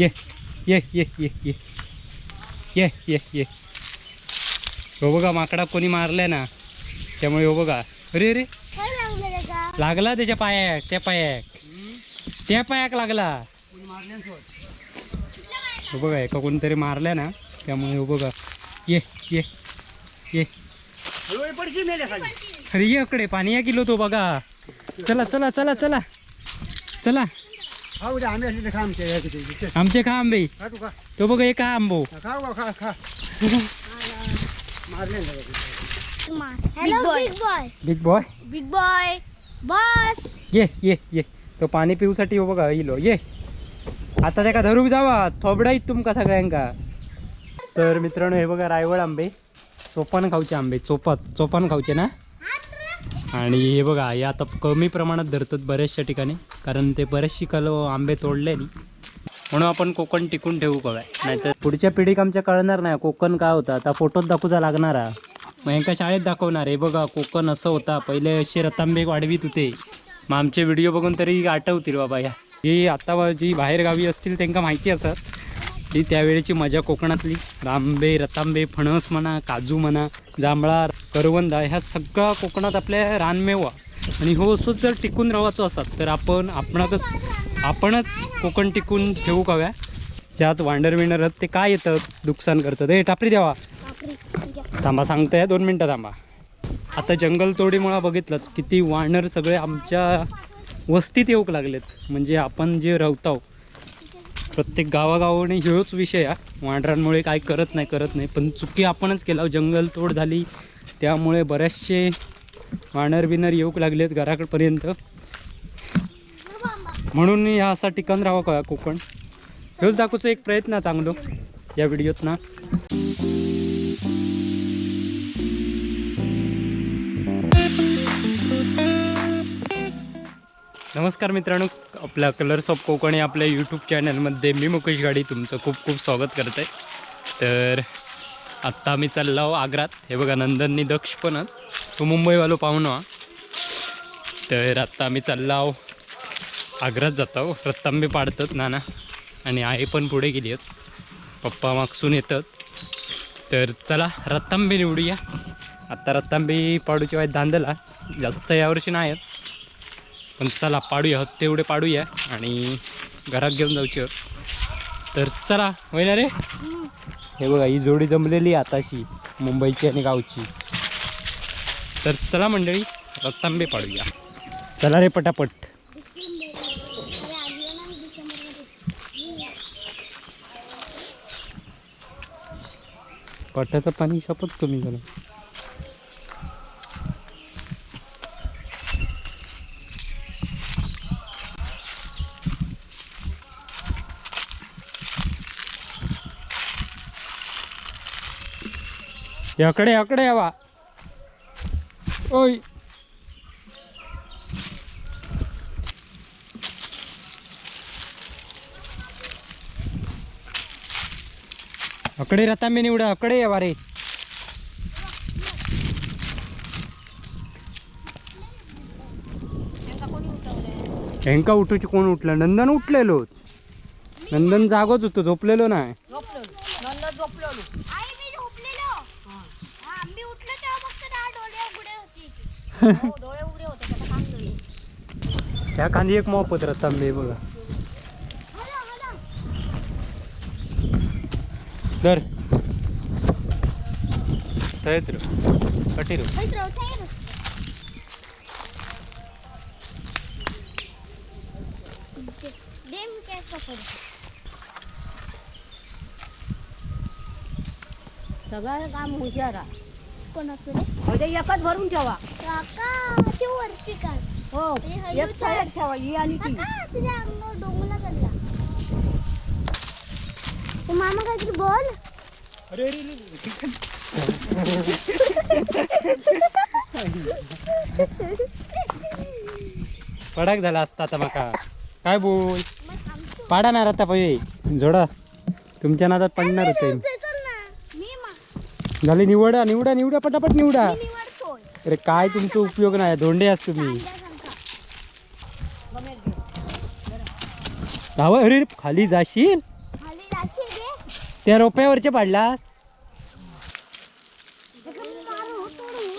ये ये ये ये ये ये ये ये. हो बघा, माकडा कोणी मारल्या ना, त्यामुळे हो बघा. अरे अरे, लागला त्याच्या पायाक, त्या पायाक, त्या पायाक लागला. हो बघा, एका कोणतरी मारल्या ना, त्यामुळे हो बघा. ये ये ये. अरे ये इकडे, पाणी या किलो तो बघा. चला चला चला चला चला. आमचे खा आंबे. तो बघा, एक आंबो. Hello big boy. Big boy. Big boy बस. ये ये ये. तो पाणी पिऊसाठी हो बघा इलो. ये आता त्याका धरू जावा, थोबडाईत तुमका सगळ्यांका. तर मित्रांनो, हे बघा रायवळ आंबे, चोपान खाऊचे आंबे, चोपात चोपान खाऊचे ना. आणि हे बघा, हे आता कमी प्रमाणात धरतात बऱ्याचशा ठिकाणी, कारण ते बरेचशी कल आंबे तोडले नी. म्हणून आपण कोकण टिकून ठेवू कव्या, नाहीतर पुढच्या पिढीक आमच्या कळणार नाही कोकण काय होता. आता फोटोत दाखवूचा लागणार हा. मग यांका शाळेत दाखवणार, हे बघा कोकण असं होता पहिले, असे रतांबे वाढवीत होते. मग आमचे व्हिडिओ बघून तरी आठवतील बाबा. ह्या जी आता जी बाहेर गावी असतील त्यांना माहिती असत ही त्यावेळेची मजा कोकणातली. आंबे, रतांबे, फणस म्हणा, काजू म्हणा, जांभळा, करवंदा, ह्या सगळा कोकणात आपल्या रानमेवा. आणि हो असंच जर टिकून राहायचं असत तर आपण आपणाकच आपणच कोकण टिकून ठेवू काव्या. ज्यात वांडर विंडर आहेत ते काय येतं नुकसान करतात. ए टापरी द्यावा, थांबा सांगताय, 2 मिनटं थांबा. आता जंगल तोडीमुळं बघितलंच किती वानर सगळे आमच्या वस्तीत येऊक लागलेत. म्हणजे आपण जे राहताव प्रत्येक गावागावाने ह्योच विषय हा, वानरांमुळे काय करत नाही करत नाही, पण चुकी आपणच केला. जंगल तोड झाली, त्यामुळे बऱ्याचशे वानर बिनर येऊक लागलेत घराकडपर्यंत. म्हणून ह्या असा ठिकाण राहावं का कोकण, ह्योच दाखवचा एक प्रयत्न चांगलो या व्हिडिओत ना. नमस्कार मित्रांनो, आपल्या कलर्स ऑफ कोकण या आपल्या यूट्यूब चॅनलमध्ये मी मुकेश गाडी तुमचं खूप खूप स्वागत करत आहे. तर आत्ता आम्ही चाललो आहो आग्रात. हे बघा नंदननी दक्ष पण आहात. तो मुंबईवालो पाहुणा. तर आत्ता आम्ही चाललो आहो आग्रात जातो. रत्तांबे पाडतात नाना आणि आई पण पुढे गेली आहेत, पप्पा मागसून येतात. तर चला रत्तांबे निवडूया. आत्ता रत्तांबे पाडूची वाईट धांदला जास्त यावर्षी नाही आहेत, पण चला पाडूया, तेवढे पाडूया आणि घरात घेऊन जाऊचे. तर चला होय ना रे. हे बघा ही जोडी जमलेली आहे आताशी, मुंबईची आणि गावची. तर चला मंडळी रत्तांबे पाडूया. चला रे पटापट. पाट्याचं पाणी सापच कमी झालं. याकडे याकडे यावा. ओय अकडे रतांबे निवडा, अकडे यावा रे. हेंका उठूची कोण उठलं? नंदन उठलेलोच, नंदन जागोच होतो, झोपलेलो नाही. आई मी झोपलेलो. हा, मी उठलो तेव्हा फक्त ना डोळे उघडे होते. ह्या खांदी एक मोफत रतांबे बघा. धर थंयच रो कटी रो. थंयच राव, थंय राव. दे मी काय पकडतो. सगळं काम हुशार आहे. कोणाचं रे? अहो, ते एकच भरून ठेवा. काका ते वरची काढ. हो, ते एक हलवतात. साईड ठेवा ही आणि ती. काका तुझ्या अंगावर डोंगला चालला. ते मामा काहीतरी बोल. अरे अरे पडाक झाला असता आता माका. काय बोल, पाडा ना आता पहिले जोडा, तुमच्या नादात पडणार होते. मी झाले निवडा निवडा निवडा पटापट निवडा. निवडतोय. अरे काय तुमचा उपयोग नाही, धोंडे आहात तुम्ही. धावा, अरे खाली जाशील. त्या रोप्यावरचे पाडलास.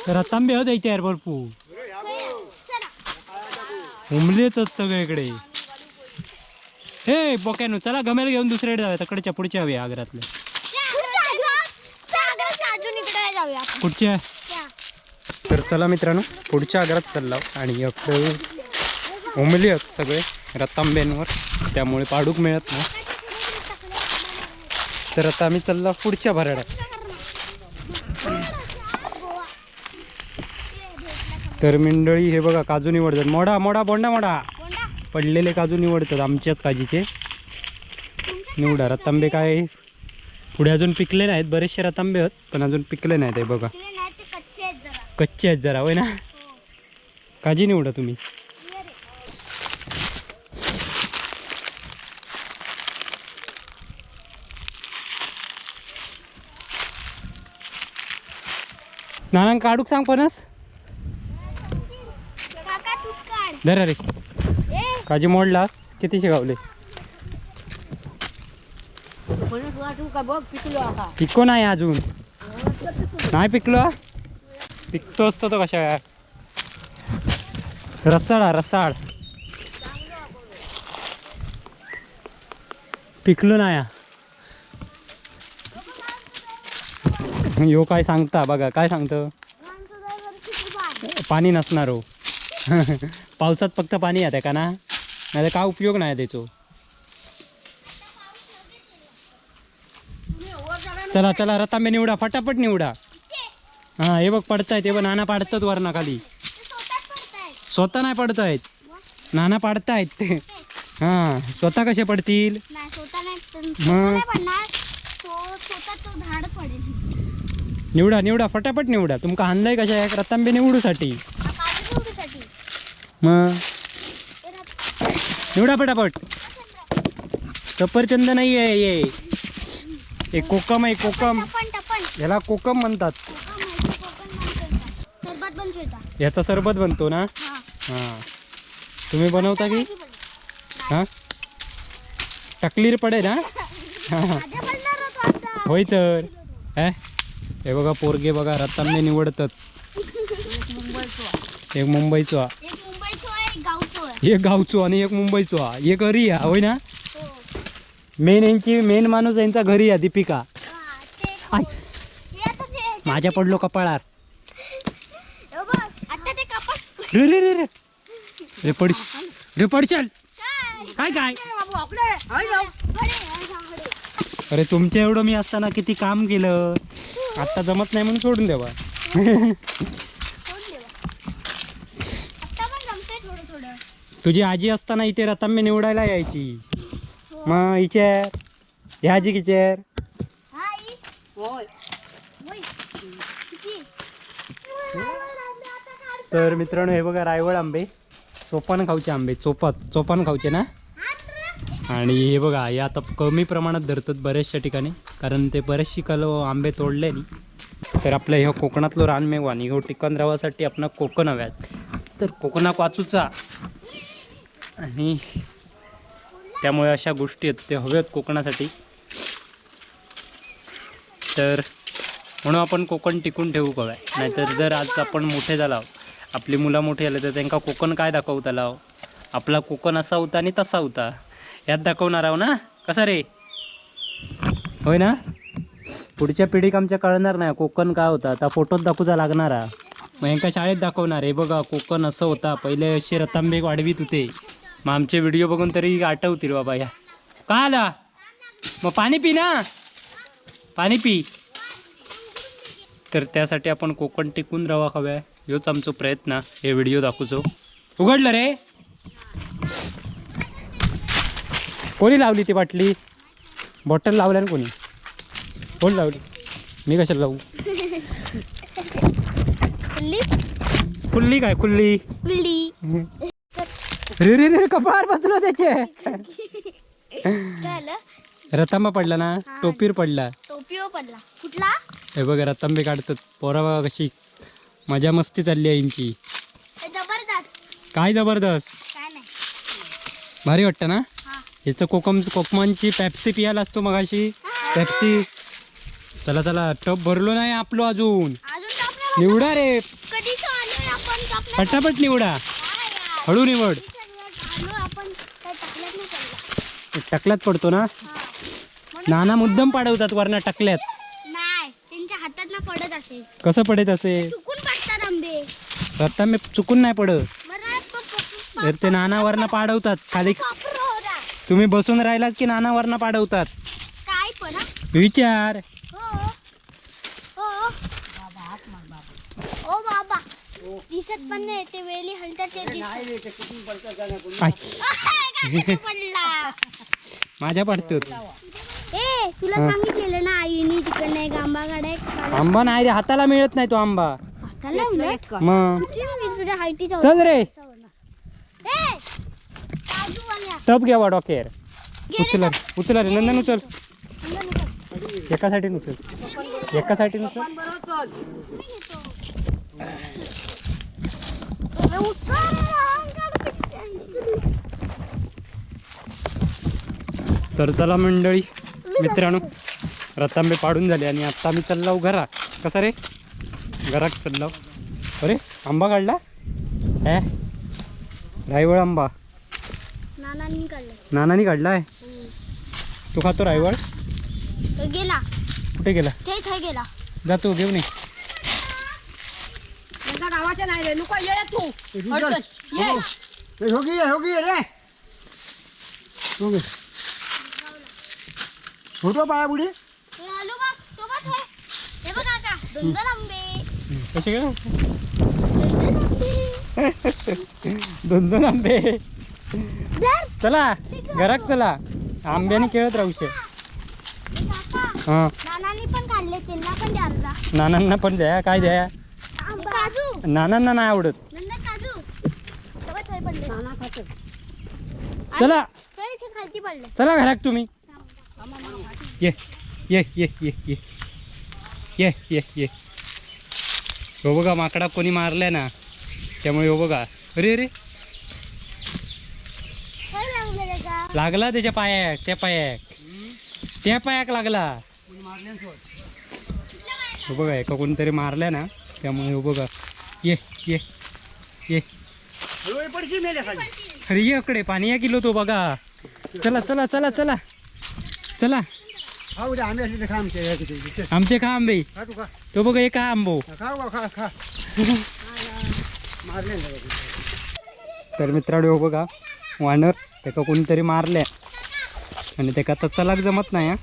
रतांबे हो द्यायचे यार भरपूर. चला. उमलेच सगळीकडे. हे बोक्यानो, चला गमेल घेऊन दुसरीकडे जाऊया. तकडच्या पुढच्या हवी आग्रातले. त्या आग्रात, त्या आग्रात अजून इकडे जाऊया आपण. पुढच्या. त्या. तर चला मित्रांनो, पुढच्या आग्रात चाललो आणि अकडे उमली आहेत सगळे रतांब्यांवर, त्यामुळे पाडूक मिळत नाही. तर आता आम्ही चाललो पुढच्या भराड्यात. तर मंडळी, हे बघा काजू निवडतात. मोडा मोडा बोंडा मोडा. कोंडा. पडलेले काजू निवडतात आमच्याच काजीचे. निवडा रतांबे. काय पुढे अजून पिकले नाहीत. बरेचसे रतांबे आहेत पण अजून पिकले नाहीत. हे बघा. पिकले नाही ते, कच्चे आहेत जरा. कच्चे आहेत जरा, होय ना? हो. काजी निवडा तुम्ही. ये रे. नाना काढूक सांग पणस. काका, तूच काढ. धरा रे. ए. काजी मोडलास. किती शिकावले? फणस वाटू का बघ, पिकलो आता. पिको नाही अजून. नाही पिकलो. पिकतो असतो तो कशा. रसाळ हा, रसाळ. पिकलो नाही हा. यो काय सांगता बघा, काय सांगतं. आमचं दरवर्षी खूप आहे. पाणी नसणार हो. पावसात फक्त पाणी येते का ना, नाही तर काय उपयोग नाही त्याचो. चला चला, रतांबे निवडा, फटाफट निवडा. हा, हे बघ पडतायत. हे बघ, नाना पाडतात वरना खाली. ते स्वतःच पडतायत. स्वतः नाही पडतायत. मग? नाना पाडतायत ते. हा, स्वतः कसे पडतील? नाही, स्वतः नाही स्वतः नाही पडणार तो स्वतः, तो झाड पडेल. निवडा निवडा, फटाफट निवडा. तुमका आणलंय कशा एक रतांबे निवडूसाठी. हा, काजू निवडूसाठी. मग हे रत- निवडा फटाफट. सफरचंद नाही आहे हे, हे कोकम आहे, कोकम. टपण टपण. याला कोकम म्हणतात. कोकम आहे, कोकम म्हणतात. सरबत बनतो इथं. याचा सरबत बनतो ना? हा. हां, तुम्ही बनवता की? भाजी बनव. हां, टकलीर पडेल हा. माझ्या पडणार होतो आता. होय तर. हे हे बघा पोरगे बघा रतांबे निवडतात. एक मुंबईचो हा. एक मुंबईचो आहे, एक गावचो आहे. एक गावचो आणि एक मुंबईचो हा. एक घरी हा, होय ना? हो. मेन यांची मेन माणूस यांचा घरी आहे, दीपिका. हा, ते I. हे आता ते माझ्या पडलो कपाळार. हे बघ, आता ते कपाट. रे रे रे रे रे, पड रे, पडशाल. काय? काय काय? बाबू आपले हय जाऊ. बरे, हा, बरे. अरे, तुमच्या एवढं मी असताना किती काम केलं. आता जमत नाही म्हणून सोडून द्यावा. सोडून देवा. आता पण जमतंय थोडं थोडं. तुझी आजी असताना इथे रतांबे निवडायला यायची. मग इचेर ह्या आजी किचेर. हा आई. होय. होय. किती? तर मित्रांनो, हे बघा रायवळ आंबे, चोपान खाऊचे आंबे. चोपात चोपान खाऊचे ना. आणि हे बघा, हे आता कमी प्रमाणात धरतात बऱ्याचशा ठिकाणी, कारण ते बरेचशी कल आंबे तोडले नी. तर आपल्या ह्या कोकणातलो रानमेवा आणि ह्यो टिकून राहण्यासाठी आपण कोकण हव्यात. तर कोकणाक वाचूचा आणि त्यामुळे अशा गोष्टी आहेत ते हव्यात कोकणासाठी. तर म्हणून आपण कोकण टिकून ठेवू कव्या. नाहीतर जर आज आपण मोठे झाला, आपली मुलं मोठी झाले, तर त्यांना कोकण काय दाखवताला? आपला कोकण असा होता आणि तसा होता यात दाखवणार आहो ना. कसा रे, होय ना? पुढच्या पिढीक आमच्या कळणार नाही कोकण काय होता. आता फोटोत दाखवूचा लागणार हा. मग यांका शाळेत दाखवणार, हे बघा कोकण असं होता पहिले, असे रतांबे वाढवीत होते. मग आमचे व्हिडिओ बघून तरी आठवतील बाबा ह्या. का आला मग? पाणी पी ना, पाणी पी. तर त्यासाठी आपण कोकण टिकून राहा हव्या, ह्योच आमचो प्रयत्न. हे व्हिडिओ दाखवचो. उघडलं रे? कोणी लावली ती बाटली? बॉटल लावल्या ना कोणी? कोण लावली? मी कशाला लावू? खुल्ली. खुल्ली काय खुल्ली? खुल्ली. रे रे रे, कपाळावर बसलो त्याचे. झालं. रतांबा पडला ना, टोपीर पडला. टोपीवर पडला कुठला? हे बघा रतांबे काढतात पोरा. बघा कशी मजा मस्ती चालली आहे यांची. हे जबरदस्त. काय जबरदस्त? काय नाही. भारी वाटतं ना? हा. ह्याचं कोकम, कोकमांची पॅप्सी पियाला असतो मगाशी. हा. पेप्सी. चला चला, टप भरलो नाही आपलो अजून. अजून टप नाही भरलो. निवडा रे. कधीच आलोय आपण, टप नाही. पटापट निवडा. काय यार? हळू निवड. आलो आपण, काय टाकल्यात नाही पडला. टकल्यात पडतो ना. हा. म्हणून नाना मुद्दम पाडवतात वरना टकल्यात. नाही, त्यांच्या हातात ना पडत असेल. कसं पडत असेल? चुकून पडतात आंबे. रत्ता मी चुकून नाही पडत. बरं, तर ते नाना वरनं पाडवतात खाली. पापर होता. तुम्ही बसून राहिलात की नाना वरनं पाडवतात. काय पण हा? विचार. हो हो ओ बाबा, दिसत पण नाही ते, वेली हलतात ते दिसत. नाही रे, ते कुठून पडतात जाणार कोणी. I, काय कसं पडला? माझ्या पाडतो. ए, तुला हा. सांगितलेलं ना आईनी, तिकडनं एक आंबा काढाय. आंबा नाही रे, हाताला मिळत नाही तो आंबा. हाताला उलट मग किती मी तुझ्या हायटीचा. चल रे. ए काजूवाल्या. टप घ्यावा डोक्यावर. घे रे. उचला रे, उचला रे नंदन, उचल. नंदन, उचल. एकासाठी उचल, एकासाठी उचल. पण बरोबर चल. मी घेतो. अरे, उचल रे, अंगावर. तर चला मंडळी, मित्रांनो, रतांबे पाडून झाले आणि आता आम्ही चाललो घरा. कसा रे, घरात चाललो. अरे, आंबा काढला हे, रायवळ आंबा. नानांनी काढलं. नानानी काढलाय. तू खातो रायवळ? तो गेला. कुठे गेला? ते थंय गेला. जातो घेऊन ये. त्यांच्या गावाच्या नाही रे, नको ये तू. चल. अडचण. ये. ए, हो गई है, हो गई है रे, हो गई. फोटो पाया बुडी. हे आलो बघ, तो बघ हे. हे बघ काका, दोन दोन आंबे. कसे गे? दोन दोन आंबे. दोन दोन आंबे. धर. चला घरात चला, आंब्याने खेळत राहूशे. हे काका. हां. नानांनी पण काढले, त्यांना पण द्या अर्धा. नानांना पण द्या, काय द्या? काजू. नानांना नाही आवडत. नंतर काजू सगळं थंय पडले. नाना खातो. चला. थंय इथे खालती पडले. चला घरात तुम्ही. ये ये ये ये ये ये ये ये. हो बघा, माकडा कोणी मारल्या ना, त्यामुळे हो बघा. अरे अरे. थंय लागलं त्याचा. लागला त्याच्या पायाक, त्या पायाक, त्या पायाक लागला. हो बघा, एका कोणीतरी मारल्या ना, त्यामुळे हो बघा. ये ये ये. पडकी मेले खाली. अरे ये इकडे, पाणी या किलो तो बघा. चला चला चला चला चला. हा, उद्या आंबे असले तर खा आमच्या या तिथे. चल, आमचे खा आंबे. खा तू खा. तो बघा, एक आंबो. खा बा, खा खा. मारले ना बाबा. तर मित्रांनो, हो बघा वानर, त्याका कोणीतरी मारल्या आणि त्याका तर चलाक जमत नाही हा.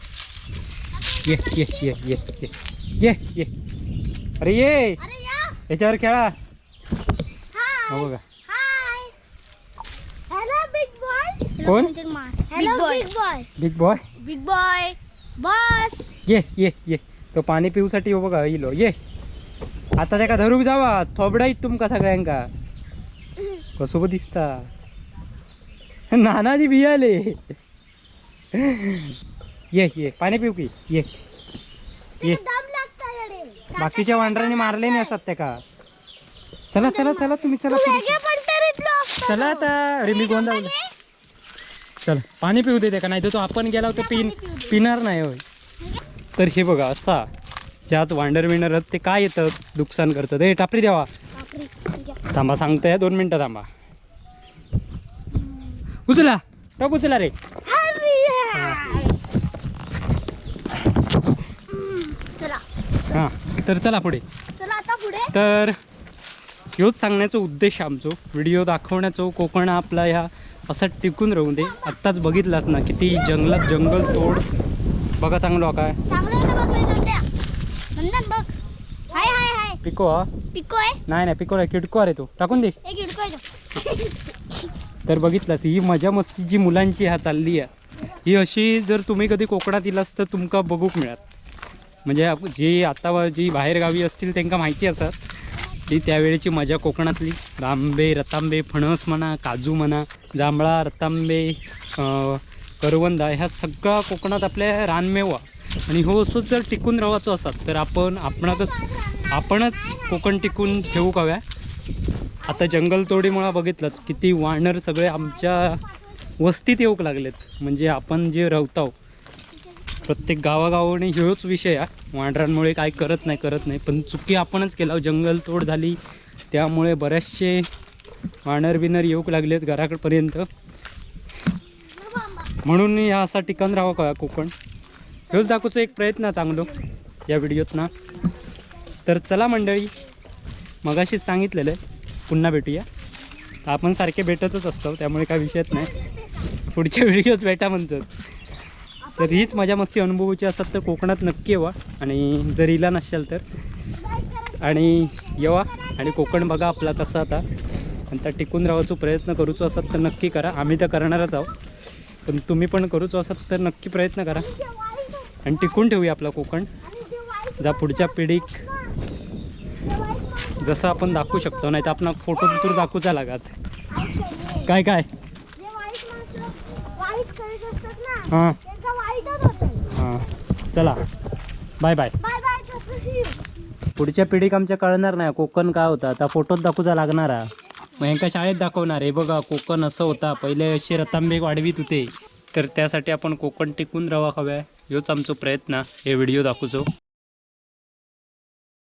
ये ये ये ये ये ये ये, अरे ये. अरे या. याच्यावर खेळा. हाय. हो बघा. हाय, हॅलो बिग बॉय. कोण? Hello big boy. Big boy. Big boy बस. ये ये ये, तो पाणी पिऊसाठी हो बघा इलो. ये आता त्याका धरूक जावा, थोबडाईत तुमका सगळ्यांका. कसं दिसता नाना बियाले. ये ये, पाणी पिऊ की ये ये. दम लागता येडे. बाकीच्या वांढरांनी मारले नाही असतात त्या का. चला चला चला, तुम्ही चला तू पुढे. वेगळे पडतं रे इथलं असतं. चला आता. अरे मी गोंधळलो. चल, पाणी पिऊ दे का, नाही तर तो आपण गेला तर पिन पिणार नाही होय. तर हे बघा, असा ज्यात वांडर विंडर आहेत ते काय येतं नुकसान करतात. हे टापरी द्यावा. बापरे, घ्या. थांबा, सांगतोय, 2 मिनटं थांबा. उचला टप, उचला रे. चला. हां, तर चला पुढे. चला आता पुढे. तर ह्योच सांगण्याचा उद्देश आमचो, व्हिडिओ दाखवण्याचो, कोकण आपला ह्या असा टिकून राहून दे. आत्ताच बघितलात ना किती जंगलात जंगल तोड. बघा चांगलो काय. चांगलं आहे का बघ रे नंद्या. नंदन बघ, हाय हाय हाय. पिको हा. पिको आहे. नाही नाही, पिको नाही, किटको अरे, तो टाकून दे. एक इडको आहे तो. तर बघितलास ही मजा मस्ती जी मुलांची ह्या चालली आहे, ही अशी जर तुम्ही कधी कोकणात इलास तर तुमका बघूक मिळत. म्हणजे जी आता जी बाहेरगावी असतील त्यांना माहिती असत ती त्यावेळेची मजा कोकणातली. आंबे, रतांबे, फणस म्हणा, काजू म्हणा, जांभळा, रतांबे, करवंदा, ह्या सगळा कोकणात आपल्या रानमेवा. आणि हो असंच जर टिकून राहायचो असत तर आपण आपणाकच आपणच कोकण टिकून ठेवू काव्या. आता जंगलतोडीमुळं बघितलंच किती वानर सगळे आमच्या वस्तीत येऊक लागलेत. म्हणजे आपण जे रवताव प्रत्येक गावागावाने ह्योच विषय हा, वानरांमुळे काय करत नाही करत नाही, पण चुकी आपणच केला. जंगल तोड झाली, त्यामुळे बऱ्याचशे वानर बिनर येऊक लागलेत घराकडपर्यंत. म्हणून ह्या असा ठिकाण राहावा का कोकण, ह्योच दाखवचा एक प्रयत्न चांगलो या व्हिडिओत ना. तर चला मंडळी, मगाशीच सांगितलेलं आहे, पुन्हा भेटूया. तर आपण सारखे भेटतच असतो, त्यामुळे काय विषयच नाही. पुढच्या व्हिडिओत भेटा म्हणतात. तर हीच मजा मस्ती अनुभवायची असतात तर कोकणात नक्की येवा, आणि जर इला नसाल तर आणि येवा आणि कोकण बघा आपला कसा आता, आणि त्या टिकून राहायचा प्रयत्न करूचो असत तर नक्की करा. आम्ही तर करणारच आहोत, पण तुम्ही पण करूचो असत तर नक्की प्रयत्न करा आणि टिकून ठेवूया आपला कोकण, जा पुढच्या पिढीक जसं आपण दाखवू शकतो. नाही तर आपण फोटो तर दाखवूचा लागत. काय काय जे वाईट माणसं वाईट करत असतात ना, हां त्यांचा वाईटच होतं. हां, चला बाय बाय. Bye bye. पुढच्या पिढीक आमच्या कळणार नाही कोकण काय होता. आता फोटोत दाखवूचा लागणार हा. मग ह्यांका शाळेत दाखवणार, हे बघा कोकण असं होता पहिले, असे रतांबे वाढवीत होते. तर त्यासाठी आपण कोकण टिकून राहावा हव्या, ह्योच आमचो प्रयत्न हे व्हिडिओ दाखवचो.